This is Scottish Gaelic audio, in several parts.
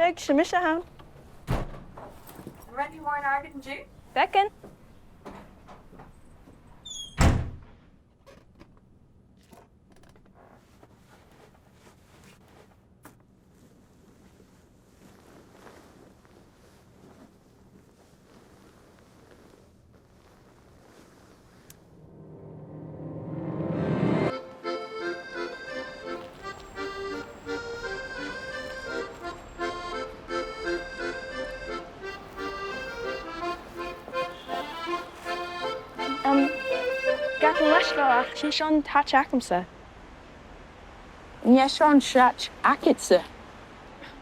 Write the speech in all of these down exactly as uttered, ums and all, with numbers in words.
Aig, 's e mise a th' ann. An robh mòran agad an-diugh? Beagan. Um, gabh mo leisgeul, ach 's e seo an t-àite agamsa. An e seo an t-àite agadsa?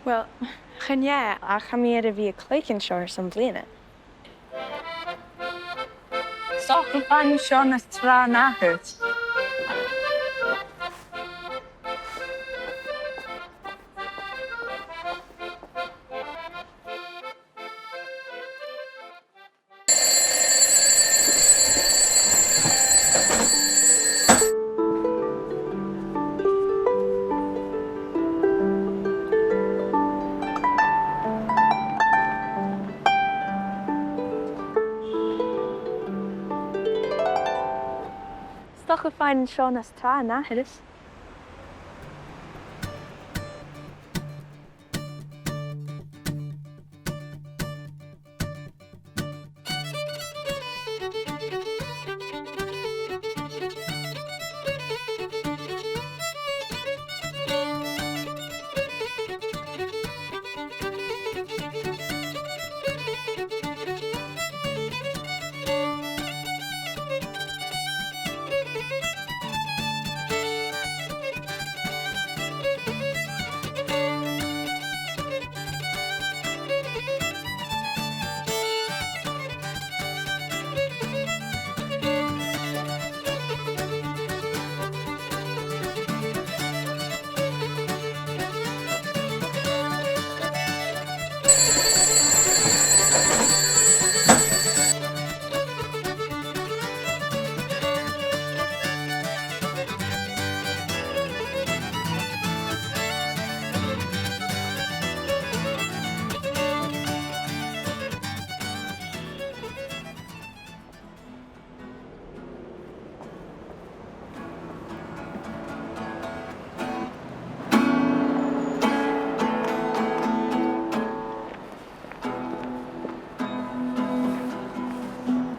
Well, chan e, ach tha mi air a bhith a' cluich an seo airson bliadhna. 'S dòcha gum faigh mi seo nas tràth na athair. 'S dòcha gum faigh mi seo nas tràth na athair.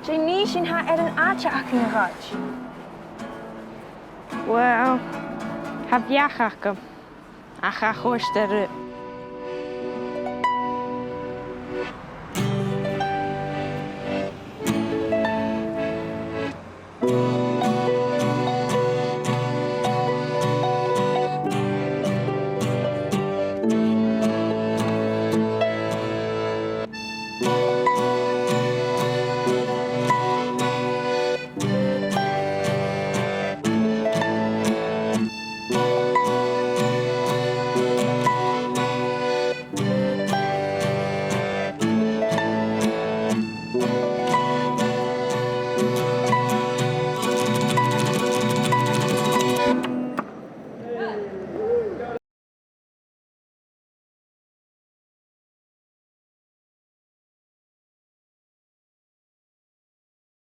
Dè nì sinn, tha e air an àite againn a ghoid? Well, tha beachd agam, ach tha e a' còrdadh rium.